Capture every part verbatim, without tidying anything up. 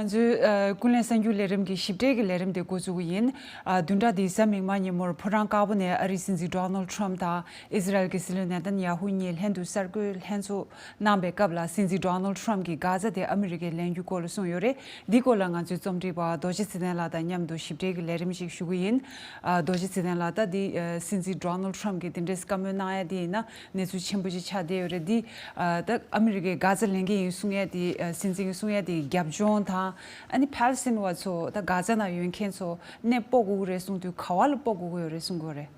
ང་ཚོའི་ཨ་ཀུན་གླེང་གསར་འགྱུར་ལས་རིམ་གྱི་ཞིབ་ཕྲའི་གི་ལས་རིམ་དེ་འགོ་འཛུགས་ཀྱི་ཡིན། ཨ་བདུན་ཕྲག་འདིའི་གཟའ་མིག་དམར་ཉིན་མོར་ཕོ་བྲང་དཀར་པོ་ནས་ཨ་རིའི་སྲིད་འཛིན་ཌོ་ནལ་ཊམ་དང་ཨི་ཟི་རལ་གྱི་སྲིད་བློན་ནེ་ཐན་ཡ་ཧུ་གཉིས་ལྷན་དུ་གསར་འགོད་ལྷན་ཚོགས་གནང་པའི་སྐབས་ལ། སྲིད་འཛིན་ཌོ་ནལ་ཊམ་གྱིས་གྷ་ཛ་དེ་ཨ་མི་རི་ཀས་ལེན་རྒྱུའི་སྐོར་ལ་གསུངས་ཡོད་རེད། འདིའི་སྐོར་ལ་ང་ཚོའི་རྩོམ་སྒྲིག་པ་རྡོ་རྗེ་ཚེ་བརྟན་ལགས་དང་མཉམ་དུ་ཞིབ་ཕྲའི་གི་ལས་རིམ་ཞིག་ཞུ་གི་ཡིན། ཨ་རྡོ་རྗེ་ཚེ་བརྟན་ལགས། ད་འདི་ཨ་སྲིད་འཛིན་ཌོ་ནལ་ཊམ་གྱིས་དེ་འདྲའི་བཀའ་མོལ་གནང་ཡ་དེ་ཡིན་ན་གནས་ཚུལ་ཆེན་པོ་ཞིག་ཆགས་བསྡད་ཡོད་རེད། འདི་ཨ་ད་ཨ་མི་རི་ཀས་གྷ་ཛ་ལེན་གྱི་ཡིན་གསུང་ཡ་དེ། ཨ་སྲིད་འཛིན་གྱིས་གསུང་ཡ་དེ་རྒྱབ་ལྗོངས་དང་། ཨ་ནི་ཕཱ་ལི་སི་ཐན་བ་ཚོ། ད་གྷ་ཛ་ནང་ཡོད་མཁན་ཚོ་གནས་སྤོ་དགོས་ཀྱི་རེད་གསུངས་དུས། ག་བ་ལ་སྤོ་དགོས་ཀྱི་ཡོད་རེད་གསུང་གི་ཡོད་རེད།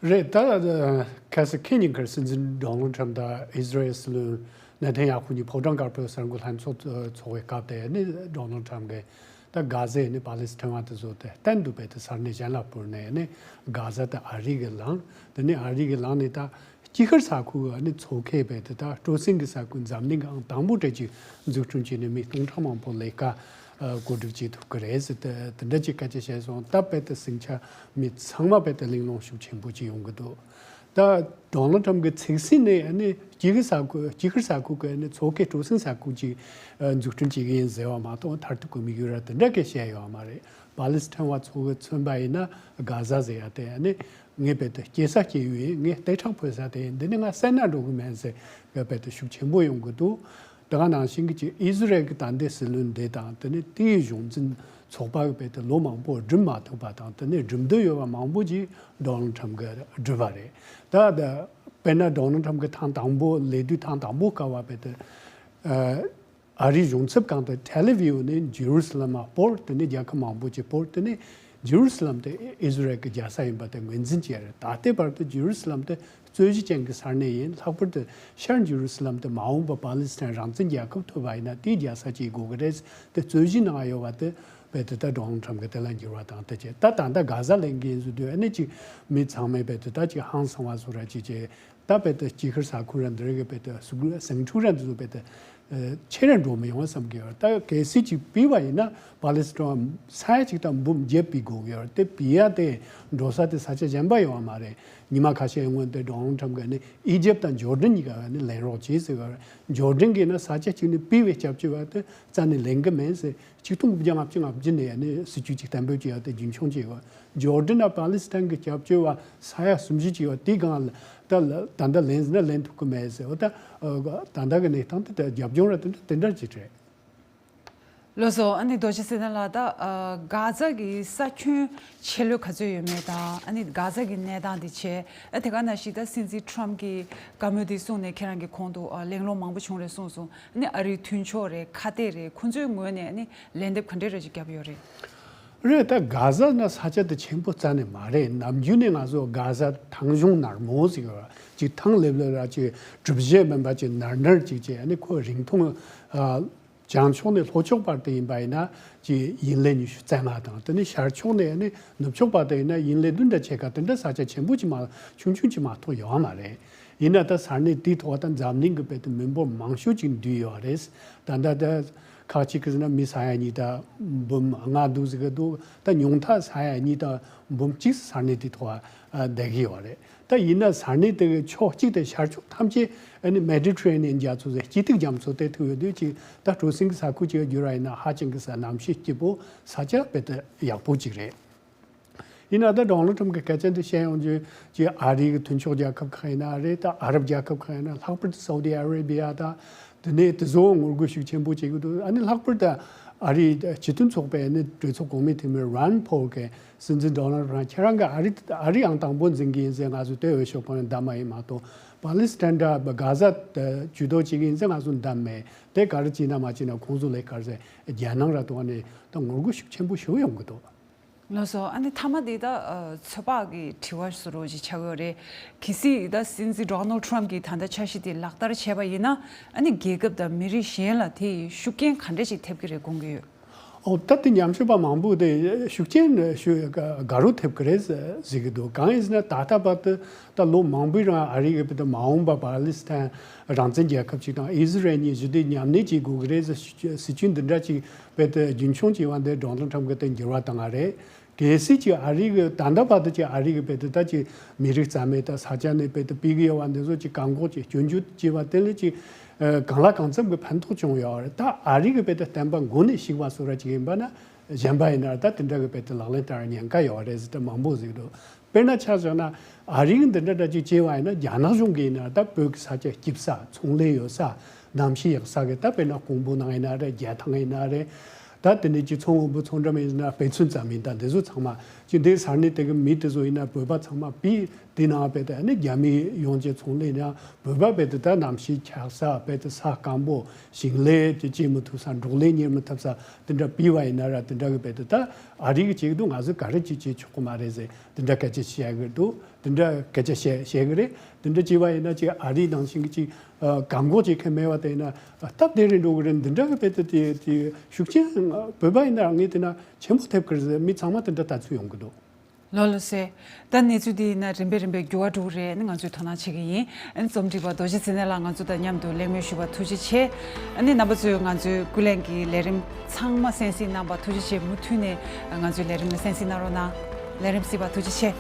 རེད། ད་ཁ་སང་ཁེ་ཉིན་ཁར་སྲིད་འཛིན་ཌོ་ནལ་ཊམ་དང་ཨི་ཟི་རལ་སྲིད་བློན་ནེ་ཐན་ཡ་ཧུ་གཉིས་ཕོ་བྲང་དཀར་པོའི་གསར་འགོད་ལྷན་ཚོགས་ཚོགས་པའི་སྐབས་དེ་ནི། ཌོ་ནལ་ཊམ་གྱིས་ད་གྷ་ཛའི་ནི་ཕཱ་ལི་སི་ཐན་བ་དེ་ཚོ་དེ་གཏན་དུ་རྦད་དེ་ས་གནས་གཞན་ལ་སྤོས་ནས་ནི་གྷ་ཛ་དེ་ཨ་རི་གིས་བླངས། དེ་ནས་ཨ་རི་གིས་བླངས་ནས་ད་དཀྱིལ་ཤར་ས་ཁུལ་གྱི་ནི་མཚོ་ཁའི་རྦད་དེ་ད་སྤྲོ་གསེང་གི་ས་ཁུལ། འཛམ་གླིང་གི་ཨང་དང་པོ་གྲས་ཅིག་འཛུགས་སྐྲུན་བྱས་ནས་མི་སྟོང་ཕྲག་མང་པོ་ལས་ཀ་ཨ་བགོ་སྒྲིག་བྱེད་ཐུབ་ཀྱི་རེད་ཟེར་ཏེ་དེ་འདྲ་ཅིག་སྐད་ཆ་བཤད་སོང་། ད་རྦད་དེ་ཟིང་ཆ་མི་ཚང་མ་རྦད་དེ་གླེང་སློང་ཤུགས་ཆེན་པོ་ཅིག་ཡོང་གི་འདུག་ད་ཌོ་ནལ་ཊམ་གྱི་ཚིག་སྲིད་ནས་ནི་དཀྱིལ་ཤར་ས་ཁུལ། དཀྱིལ་ཤར་ས་ཁུལ་གྱི་ནི་མཚོ་ཁའི་སྤྲོ་གསེང་ས་ཁུལ་ཅིག་ཨ་འཛུགས་སྐྲུན་བྱེད་ཀྱི་ཡིན་ཟེར་བ་མ་གཏོགས། མཐར་ཐུག་གི་དམིགས་ཡུལ་ར་དེ་འདྲ་གས་བཤད་ཡོད་མ་རེད། ཕཱ་ལི་སི་ཐན་བ་ཚོ་གིས་མཚོན་པ་ཡིན་ན་གྷ་ཛ་ཟེར་ཡ་དེ་ནི་ངའི་རྦད་དེ་སྐྱེས་ས་སྐྱེས་ཡུལ་ཡིན། ངའི་ལྟེ་ཁྲག་ཕོ་ས་དེ་ཡིན། འདི་ནི་ང་བསད་ན་འགྲོ་གི་མེད་ཟེར་གི་རྦད་དེ་ཤུགས་ཆེན་པོ་ཡོང་གི་འདུག་དེ་ག་ནང་བཞིན་གྱི་ཅིག་ཨི་ཟི་རལ་གྱི་ད་ལྟའི་སྲིད་བློན་འདི་དང་། དེ་ནས་དེའི་གཞུང་འཛིན་ཚོགས་པ་གིས་རྦད་དེ་ལོ་མང་པོ་འགྲིམ་མ་ཐུབ་པ་དང་། དེ་ནས་འགྲིམ་འདོད་ཡོད་པ་མང་པོ་ཅིག་ཌོ་ནལ་ཊམ་གྱིས་བསྒྲུབས་པ་རེད། ད་ད་དཔེར་ན་ཌོ་ནལ་ཊམ་གྱིས་ཐེངས་དང་པོ་ལས་དུས་ཐེངས་དང་པོ་སྐབས་བ་རྦད་དེ་ཨ་ཨ་རིའི་གཞུང་ཚབ་ཁང་དེ་ཐེལ་ཨ་བིབ་ནས་ཇེ་རུ་སི་ལམ་ལ་སྤོས། དེ་ནས་རྒྱལ་ཁབ་མང་པོ་ཅིག་སྤོས། དེ་ནས་ཇེ་རུ་སི་ལམ་དེ་ཨི་ཟི་རལ་གྱི་རྒྱལ་ས་ཡིན་པ་དེ་ངོས་འཛིན་བྱས་རེད། ད་ལྟའི་བར་དུ་ཇེ་རུ་སི་ལམ་དེ་རྩོད་གཞི་ཅན་གྱི་ས་གནས་ཡིན། ལྷག་པར་དུ་ཤར་ཇེ་རུ་སི་ལམ་དེ་མ་འོངས་པ་ཕཱ་ལི་སི་ཐན་རང་བཙན་རྒྱལ་ཁབ་ཐོབ་པ་ཡིན་ན་དེའི་རྒྱལ་ས་བྱེད་དགོས་ཀྱི་རེད་དེ་རྩོད་གཞི་ནང་ཡོད་པ་དེ་རྦད་དེ་ད་ཌོ་ནལ་ཊམ་གྱིས་དེ་ལ་འགྱུར་བ་བཏང་སྟེ་བྱས། ད་ད་ལྟ་གྷ་ཛ་ལེན་གྱི་ཡིན་ཟེར་དུས་ཨ་ནི་ཅིག་མི་ཚང་མས་རྦད་དེ་ད་ཅིག་ཧང་སང་བ་བཟོ་འདྲ་ཅིག་བྱས། ད་རྦད་དེ་དཀྱིལ་ཤར་ས་ཁུལ་ར་འདི་རིགས་ཀྱི་རྦད་དེ་ཟིང་འཁྲུག་ར་འདི་ཚོ་རྦད་དེ་ཨ་ཆེ་རུ་འགྲོ་མི་ཡོང་བསམ་གྱི་ཡོད། ད་གལ་སྲིད་ཅིག་ཕུད་པ་ཡིན་ན་ཕཱ་ལི་སི་ཐན་ས་ཡ་གཅིག་དང་འབུམ་བརྒྱད་ཕུད་དགོས་ཀྱི་ཡོད། དེ་ཕུད་ཡ་དེ་འགྲོ་ས་དེ་ས་ཆ་གཞན་པ་ཡོད་མ་རེད། ཉི་མ་ཁ་ཤས་སྔོན་དེ་ཌོ་ནལ་ཊམ་གྱིས་ནི་ཨི་ཇེབ་དང་ཇོར་ཌན་གཉིས་ཀ་ནི་ལེན་རོགས་བྱེད་ཟེར་གི་ཡོད་རེད། ཇོར་ཌན་གྱིས་ནི་ས་ཆ་གཅིག་ནས་ཕུད་པའི་སྐྱབས་བཅོལ་བ་དེ་རྩ་ནས་ལེན་གྱི་མེད་ཟེར། ཆིག་སྟོང་དགུ་བརྒྱ་ལྔ་བཅུ་ང་བརྒྱད་ནས་ནི་སྲིད་ཇུས་ཅིག་གཏན་འབེབས་བྱས་ཡོད་དེ་རྒྱུན་འཁྱོངས་བྱས་ཡོད། ཇོར་ཌན་ནང་ཕཱ་ལི་སི་ཐན་གྱི་སྐྱབས་བཅོལ་བ་ས་ཡ་སུམ་ཅུ་ཅིག་ཡོད། དེའི་སྒང་ལ་ད་ལ་ད་ལྟ་ལེན་ཟེར་ན་ལེན་ཐུབ་ཀྱི་མེད་ཟེར། འོ་ད་ཨ་ད་ལྟ་གི་གནས་སྟངས་དེ་ད་རྒྱབ་ལྗོངས་ར་དེ་འདྲ་དེ་འདྲ་ཅིག་རེད། ལགས་སོ། ཨ་ནི་རྡོ་རྗེ་ཚེ་བརྟན་ལགས། ད་ཨ་གྷ་ཛ་གི་ས་ཁྱོན་ཆེ་ལོས་ག་ཚོད་ཡོད་མེད་དང་། ཨ་ནི་གྷ་ཛ་གི་གནས་སྟངས་དེ་བྱས། ཨ་དེ་ག་ནང་བཞིན་ད་སྲིད་འཛིན་ཊམ་གྱིས་བཀའ་མོལ་དེ་གསུངས་ནས་ཁྱེད་རང་གིས་གོང་དུ་ཨ་གླེང་སློང་མང་པོ་བྱུང་རེད་གསུངས་སོང་། ཨ་ནི་ཨ་རིའི་མཐུན་ཕྱོགས་རེད། ཁ་གཏད་རེད། ཁོང་ཚོའི་ངོས་ནས་ཨ་ནི་ལན་འདེབས་ག་འདྲས་རེ་ཅིག་བརྒྱབ་ཡོད་རེད། རེད། ད་གྷ་ཛ་ན་ས་ཆ་དེ་ཆེན་པོ་རྩ་ནས་མ་རེད། ནམ་རྒྱུན་ནས་ང་ཚོ་གྷ་ཛ་ཐང་གཞུང་ནར་མོ་ཟེར་གི་ཡོད། ཅིག་ཐང་ལེབ་ལེབ་ར་ཅིག་གྲུ་བཞི་མིན་པ་ཅིག་ནར་ནར་ཅིག་བྱས། ཨ་ནི་ཁོ་རིང་ཐུང་ཨ་བྱང་ཕྱོགས་ནས་ལྷོ་ཕྱོགས་བར་དུ་ཡིན་པ་ཡིན་ན་ཅིག་ཡིན་ལེ་ཉི་ཤུ་རྩ་ལྔ་དང་། དེ་ནས་ཤར་ཕྱོགས་ནས་ཨ་ནི་ནུབ་ཕྱོགས་བར་དུ་ཡིན་ན་ཡིན་ལེ་བདུན་འདྲ་ཕྱེད་ཀ་དེ་འདྲ་ས་ཆ་ཆེན་པོ་ཅིག་མ་ཆུང་ཆུང་ཅིག་མ་གཏོགས་ཡོད་མ་རེད། ཡིན་ན་ད་ས་གནས་དེའི་ཐོག་ད་འཛམ་གླིང་གི་རྦད་དེ་མི་འབོར་མང་ཤོས་ཅིག་འདུས་ཡོད་རེད། ད་ལྟ་ད་ཁག་ཅིག་གིས་ཟེར་ན་མི་ས་ཡ་གཉིས་དང་འབུམ་ལྔ་འདུག་ཟེར་གི་འདུག་ད་ཉུང་མཐའ་ས་ཡ་གཉིས་དང་འབུམ་གཅིག་ས་གནས་དེའི་ཐོག་བསྡད་ཀྱི་ཡོད་རེད། ད་ཡིན་ན་ས་གནས་དེ་གི་ཕྱོགས་གཅིག་དེ་ཤར་ཕྱོགས་ཐམས་ཅད་ཨ་ནི་མེ་ཌི་ཊི་རེ་ནི་ཡན་རྒྱ་མཚོ་ཟེར་སྐྱིད་སྡུག་རྒྱ་མཚོ་དེ་ཐུག་ཡོད་དུས་ཅིག་ད་སྤྲོ་གསེང་གི་ས་ཁུལ་ཅིག་བསྒྱུར་བ་ཡིན་ན་ཧ་ཅང་གི་ས་གནམ་གཤིས་སྐྱིད་པོ། ས་ཆ་རྦད་དེ་ཡག་པོ་ཅིག་རེད། ཡིན་ན་ད་ཌོ་ནལ་ཊམ་གི་སྐད་ཆ་འདི་བཤད་ཡོང་དུས་ཅིག་ཨ་རིའི་མཐུན་ཕྱོགས་རྒྱལ་ཁབ་ཁག་ཡིན་ན་རེད། ད་ཨ་རབ་རྒྱལ་ཁབ་ཁག་ཡིན་ན། ལྷག་པར་དུ་སའུ་ཌི་ཨ་རེ་བྷི་ཡ་དང་དེ་ནས་དེ་ཚོ་ངོ་རྒོལ་ཤུགས་ཆེན་པོ་བྱེད་ཀྱི་འདུག་ཨ་ནི་ལྷག་པར་དུ་ཨ་རིའི་སྤྱི་མཐུན་ཚོགས་པའི་ནི་གྲོས་ཚོགས་གོང་མའི་འཐུས་མི་རན་ཕོལ་གྱིས་སྲིད་འཛིན་ཌོ་ནལ་ཊམ་ཁྱེད་རང་གིས་ཨ་རི་ཨ་རི་ཨང་དང་པོ་འཛིན་གྱི་ཡིན་ཟེར་ང་ཚོས་དེ་འོས་ཤོག་གང་ཡང་བདམས་མ་ཡིན། མ་གཏོགས་ཕཱ་ལི་སི་ཐན་དང་གྷ་ཛ་ཇུས་གཏོགས་བྱེད་ཀྱི་ཡིན་ཟེར་ང་ཚོས་བདམས་མེད། དེ་ག་རེ་བྱས་ན་མ་བྱས་ན་ཁོང་ཚོ་ལས་ཀ་རེད་ཟེར་རྒྱལ་ནང་ར་ཐོག་ནས་ད་ངོ་རྒོལ་ཤུགས་ཆེན་པོ་ཞིག་ཡོང་གི་འདུག་ལགས་སོ། ཨ་ནི་མཐའ་མ་འདི་ད་ཨ་ཚོད་དཔག་གི་དྲི་བ་བཟོ་རོགས་ཅིག་ཆགས་ཡོད་རེད། གལ་སྲིད་ད་སྲིད་འཛིན་ཌོ་ནལ་ཊམ་གྱིས་ད་ལྟ་འཆར་གཞི་དེ་ལག་བསྟར་བྱས་པ་ཡིན་ན། ཨ་ནི་རྒྱལ་ཁབ་དང་མི་རིགས་གཞན་ལ་དེ་ཡི་ཤུགས་རྐྱེན་ག་འདྲས་ཅིག་ཐེབས་ཀྱི་རེད་དགོངས་ཀྱི་ཡོད། ཨོ་ད་དེ་ཉམས་ཞིབ་པ་མང་པོས་དེ་ཤུགས་རྐྱེན་ཤུགས་དགའ་རབ་ཐེབས་ཀྱི་རེད་ཟེར་གྱི་འདུག་གང་ཡིན་ཟེར་ན་ད་ལྟ་བར་དུ་ད་ལོ་མང་པོའི་རིང་ཨ་རི་གི་བར་དུ་མ་འོངས་པ་ཕཱ་ལི་སི་ཐན་རང་བཙན་རྒྱལ་ཁབ་ཅིག་དང་ཨི་ཟི་རལ་གཉིས་ཞི་བདེ་མཉམ་གནས་བྱེད་དགོས་ཀྱི་རེད་ཟེར་སྲིད་ཇུས་འདི་འདྲ་ཅིག་རྦད་དེ་རྒྱུན་འཁྱོངས་བྱས་པ་འདི་ཌོ་ནལ་ཊམ་གྱིས་དེ་འགྱུར་བ་བཏང་བ་རེད། གལ་སྲིད་ཅིག་ཨ་རི་གི་ད་ལྟ་བར་དུ་ཅིག་ཨ་རི་གི་རྦད་དེ་ད་ཅིག་མི་རིགས་རྩ་མེད་དང་ས་ཆ་ནས་རྦད་དེ་ཕུད་ཀྱི་ཡོད་པ་འདི་ཚོ་ཅིག་བཀག་འགོག་ཅིག་སྐྱོན་བརྗོད་བྱས་པ་དེ་ལས་ཅིག་ ཨ་གང་ལ་གང་འཚམ་གྱི་ཕན་ཐོགས་བྱུང་ཡོད་རེད། ད་ཨ་རི་གི་བོད་དུ་བསྟན་པ་མགོ་ནས་ཞུགས་པ་སོགས་ར་ཅིག་ཡིན་པ་ན་གཞན་པ་ཡིན་ན་ད་དེ་འདྲ་གི་བོད་དུ་ལག་ལེན་བསྟར་ཉེན་ཁ་ཡོད་རེད་ཟེར་ད་མང་པོ་ཟིག་འདུག་དཔེར་ན་ཆ་བཞག་ན་ཨ་རི་གི་འདི་འདྲ་འདྲ་ཅིག་བྱས་པ་ཡིན་ན་རྒྱ་ནག་གཞུང་གིས་ཡིན་ན་ད་བོད་ཀྱི་ས་ཆ་སྐྱིད་ས་ཚོང་ལས་ཡོད་ས་གནམ་གཤིས་ཡག་ས་གི་ད་དཔེར་ན་ཀོང་པོ་ནང་ཡིན་ན་རེད། རྒྱལ་ཐང་ཡིན་ན་རེད། ད་དེ་ནས་ཅིག་མཚོ་སྔོན་པོ་མཚོ་འགྲམ་ཡིན་ན་དཔེ་མཚོན་ཙམ་ཡིན། ད་འདི་ཚོ་ཚང་མ་ཅིག་འདི་ས་གནས་དེ་གི་མི་དེ་ཚོ་ཡིན་ན་བོད་པ་ཚང་མ་བོད་དེ་ནང་བོད་དུ་ཨ་ནི་རྒྱ་མི་ཡོང་ཅིག་ཚོང་ལས་ཡིན་ན་བོད་པ་བོད་དུ་ད་གནམ་གཤིས་འཁྱག་ས་བོད་དུ་ས་སྐམ་པོ་ཞིང་ལས་ཅིག་བྱེད་མི་ཐུབ་ས་འབྲོག་ལས་གཉེར་མི་ཐུབ་ས་དེ་འདྲ་བོད་པ་ཡིན་ན་ར་དེ་འདྲ་གི་བོད་དུ་ད་ཨ་རི་གི་ཅིག་འདུག་ང་ཚོས་ག་རེ་ཅིག་བྱེད་ཆོག་གི་མ་རེད་ཟེར་དེ་འདྲ་སྐད་ཆ་བཤད་གི་འདུག་དེ་འདྲ་སྐད་ཆ་བཤད་བཤད་གི་རེད། དེ་འདྲ་བྱས་པ་ཡིན་ན་ཅིག་ཨ་རི་ནང་བཞིན་གི་ཅིག་ཨ་བཀག་འགོག་བྱེད་མཁན་མེད་པ་དེ་ཡིན་ན་སྟབས་བདེ་རེད་འགྲོ་གི་རེད། འདི་འདྲ་གི་བོད་དུ་དེ་དེ་ཤུགས་ཆེན་བོད་པ་ཡིན་ན་ངས་བལྟས་ན་ཆེན་པོ་ཐེབས་ཀྱི་རེད་ཟེར། མི་ཚང་མ་དེ་འདྲ་ལྟ་ཚུལ་ཡོང་གི་འདུག་ལགས་ལགས་སེ། ད་གནས་ཚུལ་འདི་ཡིན་ན་རིམ་པས་རིམ་པས་འགྱུར་བ་འགྲོ་གི་རེད་ནི་ང་ཚོས་དོ་སྣང་བྱེད་ཀྱི་ཡིན། ཨ་ནི་རྩོམ་སྒྲིག་པ་རྡོ་རྗེ་ཚེ་བརྟན་ལགས་ང་ཚོ་དང་མཉམ་དུ་གླེང་མོལ་ཞུས་པ་ཐུགས་རྗེ་ཆེ། ཨ་ནི་རྣམ་པ་ཚོས་ང་ཚོའི་ཀུན་གླེང་གི་ལས་རིམ་ཚང་མ་གསན་གཟིགས་གནང་པ་ཐུགས་རྗེ་ཆེ། མུ་མཐུད་ནས་ང་ཚོའི་ལས་རིམ་ལ་གསན་གཟིགས་གནང་རོགས་གནང་། ལས་རིམ་གཟིགས་པ་ཐུགས་རྗེ་ཆེ།